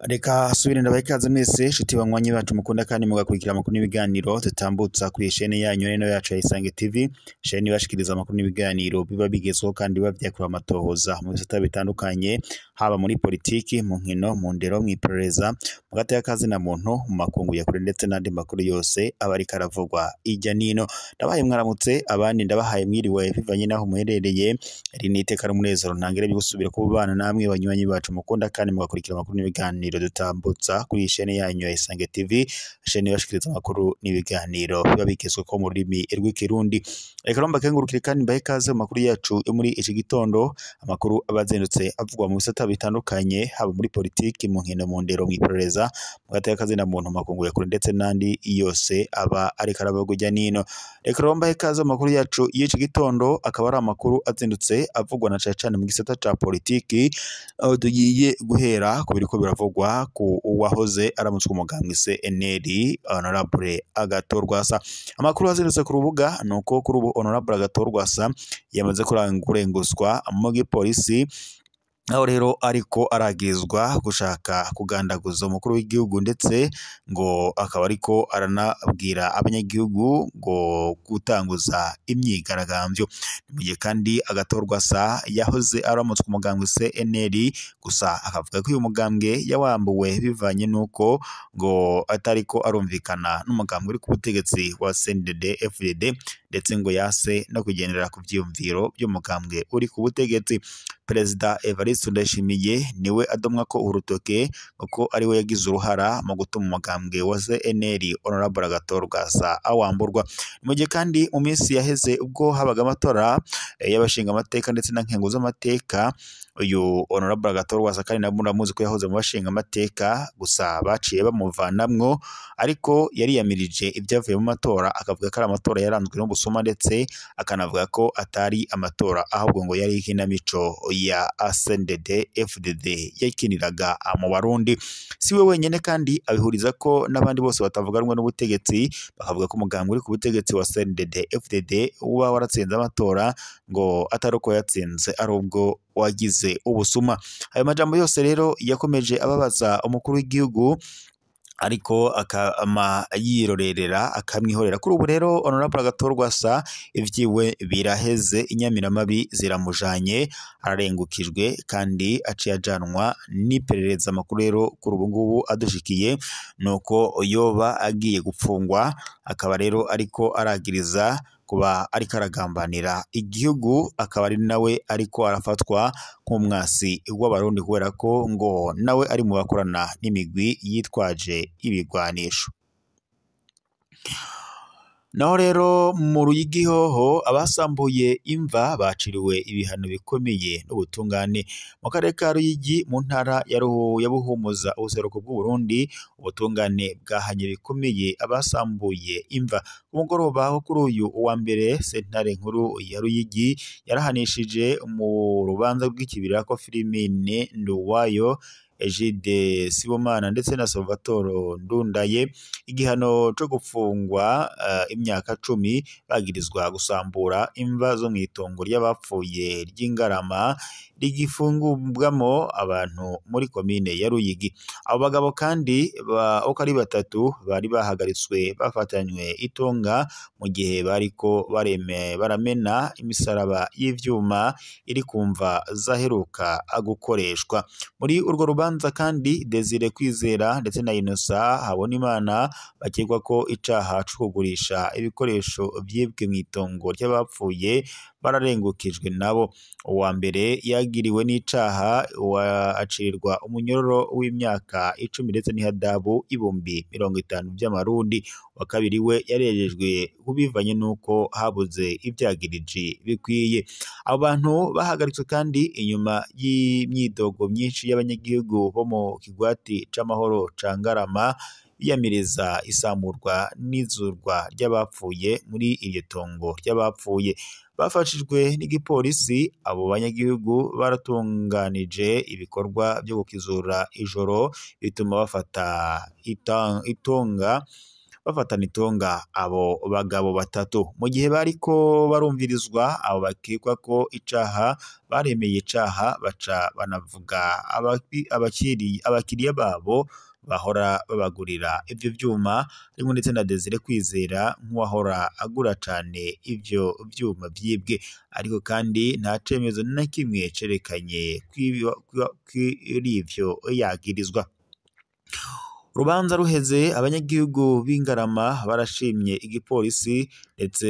Reka subire ndabaha ikaze mwese nshuti banywanyi bacu mukunda kandi mugakurikira amakuru n'ibiganiro tutambutsa kuri shene yanyu reno yacu ya Isange TV, shene ibashikiriza amakuru n'ibiganiro biba bigezweho kandi biba vyakorewe amatohoza mu bisata bitandukanye, haba muri politiki, mu nkino, mu ndero, mw'iperereza, mu gateka kazina muntu, mu makungu ya kure ndetse n'andi makuru yose aba ariko aravugwa irya nino. Ndabahaye mwaramutse, abandi ndabahaye mwiriwe bivanye n'aho muherereye. Iri ni iteka n'umunezero ntangere byo gusubira kubana namwe banywanyi bacu mukunda kandi mugakurikira amakuru n'ibiganiro dutambutsa kuri shene yanyu ya Isange TV, shene ibashikiriza amakuru n'ibiganiro biba bigezweho mu rurimi rw'ikirundi. Reka rero mbakengurukire kandi mbahe ikaze mu makuru yacu yo muri iki gitondo, amakuru aba azindutse avugwa mu bisata bitandukanye, haba muri politiki, mu nkino, mu ndero, mw'iperereza, mu gateka kazina muntu, mu makungu ya kure ndetse n'andi yose aba ariko aravugwa irya nino. Reka rero mbahe ikaze mu makuru yacu y'iki gitondo, akaba ari amakuru azindutse avugwa na cane cane mu gisata ca politiki, aho tugiye guhera ku biriko biravugwa ku uwahoze aramutswe umugambwe CNL Honorable Agathon Rwasa. Amakuru azindutse ku rubuga nuko kuri ubu Honorable Agathon Rwasa yamaze kurenguswa mu gipolisi, aho rero ariko aragizwa gushaka kugandaguza umukuru w'igihugu, ndetse ngo akaba ariko aranabwira abanyagihugu ngo gutanguza imyigaragambyo. Mu gihe kandi Agathon Rwasa yahoze aramutswe umugambwe CNL, gusa akavuga ko uyu mugambwe yawambuwe bivanye n'uko ngo atariko arumvikana n'umugambwe uri ku butegetsi wa CNDD FDD, ndetse ngo yase no kugendera ku vyiyumviro by'umugambwe uri ku butegetsi. Perezida Evariste Ndayishimiye niwe adomwa ko urutoke kuko ari we yagize uruhara mu gutuma umugambwe wa CNL Honorable Agathon Rwasa awamburwa. Mu gihe kandi mu minsi yaheze ubwo habaga amatora y'abashinga amateka ndetse na nkengo z'amateka, uyu Honorable Agathon Rwasa kandi nabo muramuzi ko yahoze mu bashinga amateka, gusa baciye bamuvanamwo, ariko yariyamirije ibyavuye mu matora, akavuga ko ari amatora yaranzwe n'ubusuma, ndetse akanavuga ko atari amatora ahubwo ngo yari ikinamico ya CNDD FDD yakiniraga mu Barundi. Si we wenyine kandi abihuriza ko n'abandi bose batavuga rumwe n'ubutegetsi, bakavuga ko umugambwe uri ku butegetsi wa CNDD FDD uba waratsinze amatora ngo atari uko yatsinze ari ubwo wagize ubusuma. Ayo majambo yose rero yakomeje ababaza umukuru w'igihugu, ariko akama yirorerera akamwihorera. Kuri ubu rero Honorable Agathon Rwasa ivyiwe biraheze, inyamiramabi ziramujanye, ararengukijwe kandi aciye ajanwa n'iperereza. Amakuru rero kuri ubu ngubu adushikiye nuko yoba agiye gupfungwa, akaba rero ariko aragiriza kuba ariko aragambanira igihugu, akaba ari nawe ariko arafatwa nk'umwasi w'abarundi kubera ko ngo nawe ari mu bakorana n'imigwi yitwaje ibigwanisho. Naho rero mu Ruyigi hoho abasambuye imva baciriwe ibihano bikomeye n'ubutungane. Mu karere ka Ruyigi mu ntara ya Buhumuza ubuseruko bw'Uburundi, ubutungane bwahanye bikomeye abasambuye imva. Ku mugoroba wo kuri uyu wa mbere, sentare nkuru ya Ruyigi yarahanishije mu rubanza rw'ikibirira ko Filimine Nduwayo, Egide Sibomana ndetse na Salvatore Ndundaye igihano co gufungwa imyaka 10 bagirizwa gusambura imva zo mw'itongo ry'abapfuye ry'Ingarama rigifungubwamo abantu muri komine ya Ruyigi. Abo bagabo kandi uko ari batatu bari bahagaritswe bafatanywe itonga mu gihe bariko baramena imisaraba y'ivyuma iri kumva zaheruka gukoreshwa. Muri urwo rubanza kandi Desire Kwizera ndetse na Innocent Habonimana bakekwa ko icaha co kugurisha ibikoresho vyibwe mw'itongo ry'abapfuye bararengukijwe nabo. Uwa mbere yagiriwe n'icaha acirirwa umunyororo w'imyaka 10 ndetse n'ihadabu 50,000 vy'amarundi. Uwa kabiri we yarejejwe kubivanye nuko habuze ivyagiriji bikwiye. Abo bantu bahagaritswe kandi inyuma y'imyidogo myinshi y'abanyagihugu bo mu kigwati c'amahoro ca Ngarama biyamiriza isamburwa n'izurwa ry'abapfuye muri iryo tongo ry'abapfuye. Bafashijwe n'igipolisi, abo banyagihugu baratunganije ibikorwa byo gukizura ijoro bituma bafata itonga bafatana itonga abo bagabo batatu. Mu gihe bariko barumvirizwa, abo bakekwa ko icaha baremeye icaha, baca banavuga abakiriya babo bahora babagurira ivyo vyuma, harimwo ndetse na Desire Kwizera nk'uwahora agura cane ivyo vyuma vyibwe. Ariko kandi nta cemezo na kimwe cerekanye kuri ivyo yagirizwa. Urubanza ruheze, abanyagihugu b'Ingarama barashimye igipolisi ndetse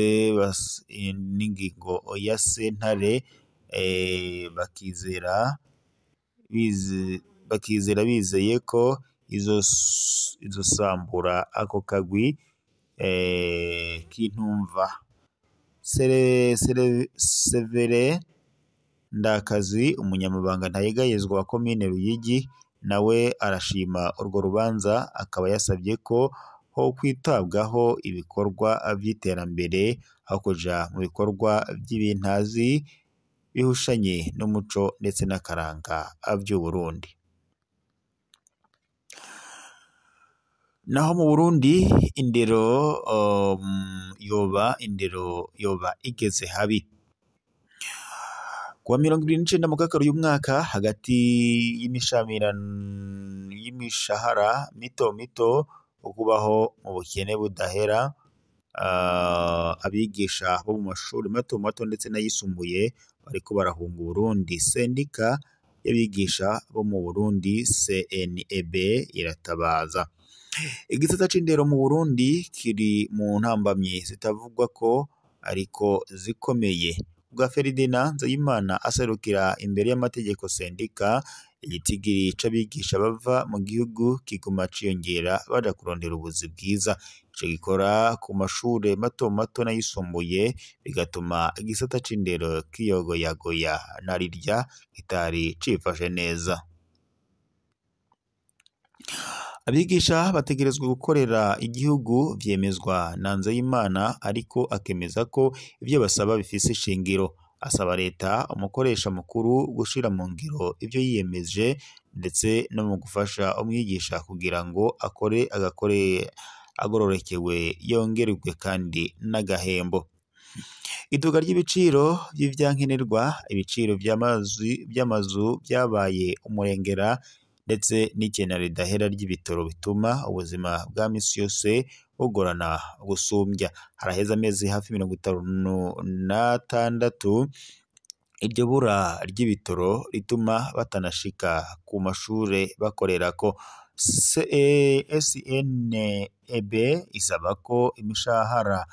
n'ingingo ya sentare, bakizera bizeye ko izosambura ako kagwi k'intumva. Severe Ndakazi, umunyamabanga ntayegayezwa wa komine Ruyigi, nawe arashima urwo rubanza, akaba yasabye ko ho kwitabwaho ibikorwa vy'iterambere aho kuja mu bikorwa vy'ibintazi bihushanye n'umuco ndetse n'akaranga vy'Uburundi. Naho mu Burundi indero yoba igeze habi. Kuwa 29 Mukakaro uyu mwaka, hagati y'imishahara mito mito, ukubaho mu bukene budahera, abigisha bo mu mashuri mato mato ndetse n'ayisumbuye bariko barahunga Uburundi. Sendika y'abigisha bo mu Burundi CNEB iratabaza. Igisata c'indero mu Burundi kiri mu ntambamyi zitavugwa ko ariko zikomeye. Ubwa Ferdinand Nzeyimana aserukira imbere y'amategeko sendika, igitigiri c'abigisha bava mu gihugu kiguma ciyongera baja kurondera ubuzi bwiza. Ico gikora ku mashure mato mato n'ayisumbuye, bigatuma igisata c'indero kiyogoyagoya narirya kitari cifashe neza. Abigisha bategerezwa gukorera igihugu vyemezwa na Nzeyimana, ariko akemeza ko ivyo basaba bifise ishingiro. Asaba leta umukoresha mukuru gushira mu ngiro ivyo yiyemeje ndetse no mu gufasha umwigisha kugira ngo akore agakore agororekewe, yongerwe kandi n'agahembo. Iduka ry'ibiciro vy'ivyankenerwa, ibiciro vy'amazu vyabaye umurengera ndetse n'ikena ridahera ry'ibitoro bituma ubuzima bwa misi yose bugorana gusumbya. Haraheze amezi hafi 56 iryo bura ry'ibitoro rituma batanashika ku mashure bakorerako. SNEB isaba ko imishahara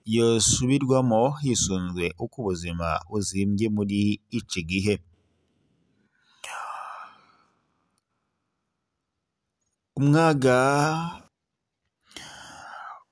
yosubirwamo hisunzwe uko ubuzima buzimbye muri iki gihe.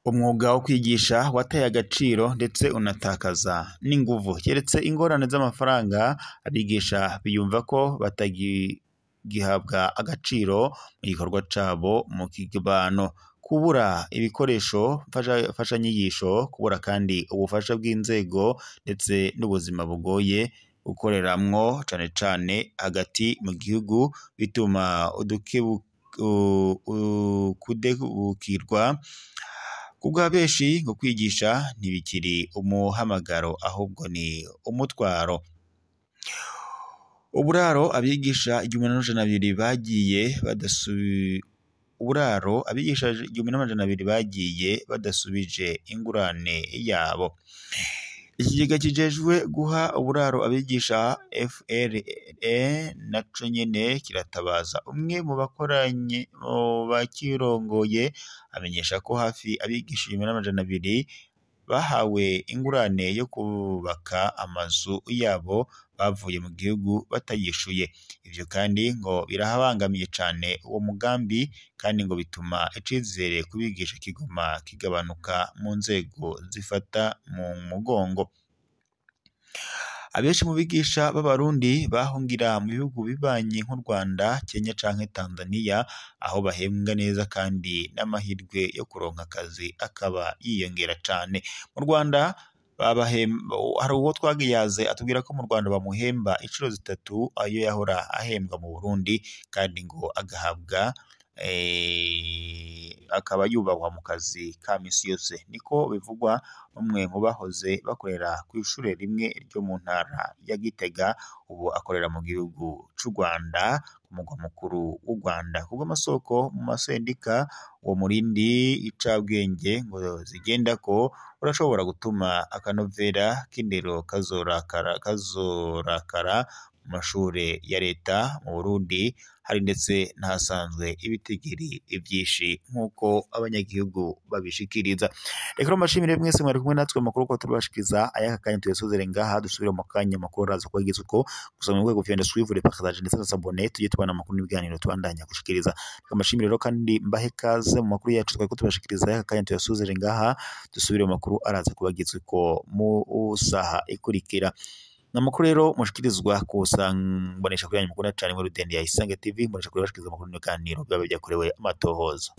Umwuga wo kwigisha wateye agaciro ndetse unatakaza n'inguvu. Keretse ingorane z'amafaranga, abigisha biyumva ko batagihabwa agaciro mu gikorwa cabo mu kibano. Kubura ibikoresho mfashanyigisho, kubura kandi ubufasha bw'inzego ndetse n'ubuzima bugoye gukoreramwo cane cane hagati mu gihugu, bituma kudebukirwa. Kubwa benshi ngo kwigisha ntibikiri umuhamagaro ahubwo ni umutwaro. Uburaro abigisha 1200 bagiye uburaro abigisha 1200 bagiye badasubije ingurane yabo. Ikigega kijejwe guha uburaro abigisha FRE naco nyene kiratabaza. Umwe mu bakoranye mu bakirongoye amenyesha ko hafi abigisha 1200 bahawe ingurane yo kubaka amazu yabo bavuye mu gihugu batayishuye. Ivyo kandi ngo birahabangamiye cane uwo mugambi, kandi ngo bituma icizere kubigisha kiguma kigabanuka mu nzego zifata mu mugongo. Abenshi mu bigisha b'Abarundi bahungira mu bihugu bibanyi nk'u Rwanda, Kenya canke Tanzania, aho bahembwa neza kandi n'amahirwe yo kuronka akazi akaba yiyongera cane. Mu Rwanda hari uwo twagiyaze atubwira ko mu Rwanda bamuhemba incuro 3 ayo yahora ahembwa mu Burundi, kandi ngo agahabwa akaba yubahwa mu kazi ka misi yose. Niko bivugwa umwe mu bahoze bakorera kw'ishure rimwe ryo mu ntara ya Gitega, ubu akorera mu gihugu c'u Rwanda ku mugwa mukuru w'u Rwanda. Kubw'amasoko mu masendika, uwo murindi icabwenge ngo zigendako urashobora gutuma akanovera k'indero kazorakara mu mashure ya leta mu Burundi, hari ndetse n'ahasanzwe ibitigiri vyinshi nk'uko abanyagihugu babishikiriza. Reka mbashimire mwese mwari kumwe natwe amakuru ko turabashikiriza ayaka kanya, tuyasozere ngaha, dusubire mu kanya amakuru araza kubagiza uko gusa mu rwego vyenda suivre, partage ndetse na s'abonner, tujye tubana amakuru n'ibiganiro tubandanya gushikiriza. Reka mbashimire rero kandi mbahe kaze mu makuru yacu twariko tubashikiriza ayaka kanya, tuyasozere ngaha, dusubire mu makuru araza kubagiza uko mu saha ikurikira. Amakuru rero mushikirizwa kusanbonesha kuri yanyu mukunda cane muri Rudende ya Isange TV, mbonesha kuri bashikiriza amakuru n'ibiganiro biba vyakorewe amatohoza.